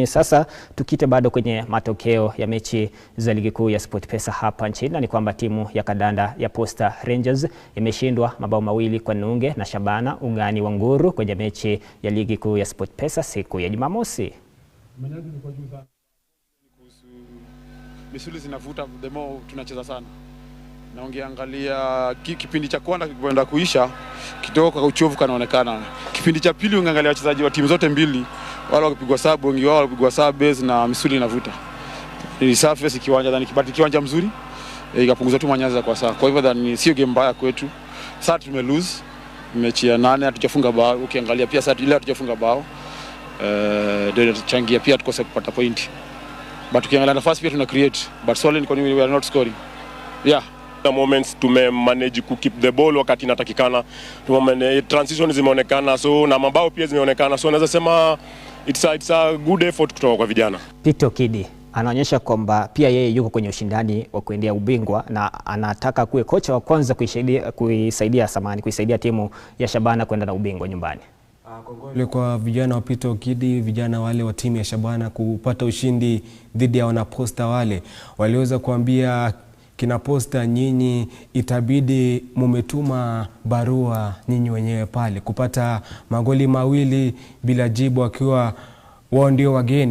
Sasa tukite bado kwenye matokeo ya mechi za ligi kuu ya SportPesa hapa nchini, na ni kwamba timu ya kandanda ya Posta Rangers imeshindwa mabao 2-0 na Shabana ugani wa Nguru kwenye mechi ya ligi kuu ya SportPesa siku ya Jumamosi. Misuli zinavuta the more tunacheza sana, na ungeangalia kipindi cha kwanza kikwenda kuisha kidogo kwa uchovu kanaonekana. Kipindi cha pili ungeangalia wachezaji wa timu zote mbili wale wakipigwa sub, wengi wao walipigwa sub base na misuli inavuta. Ni surface kiwanja dhani kibati kiwanja mzuri ikapunguza tu manyaza kwa saa. Kwa hivyo dhani sio game mbaya kwetu. Sasa tume lose mechi ya 8, hatujafunga bao. Ukiangalia pia sasa ile hatujafunga bao, ndio inachangia pia tukose kupata point. But ukiangalia nafasi pia tuna create, but swali ni kwa nini we are not scoring. Yeah. The moments tume manage ku keep the ball wakati inatakikana, tume transition zimeonekana, so na mabao pia zimeonekana, so naweza sema it's a good effort kutoka kwa vijana. Peter Okidi anaonyesha kwamba pia yeye yuko kwenye ushindani wa kuendea ubingwa na anataka kuwe kocha wa kwanza kuisaidia timu ya Shabana kwenda na ubingwa nyumbani. Kongole kwa vijana wa Peter Okidi, vijana wale wa timu ya Shabana kupata ushindi dhidi ya wanaposta wale. Waliweza kuambia kina Posta, nyinyi itabidi mumetuma barua nyinyi wenyewe pale kupata magoli 2 bila jibu, wakiwa wao ndio wageni.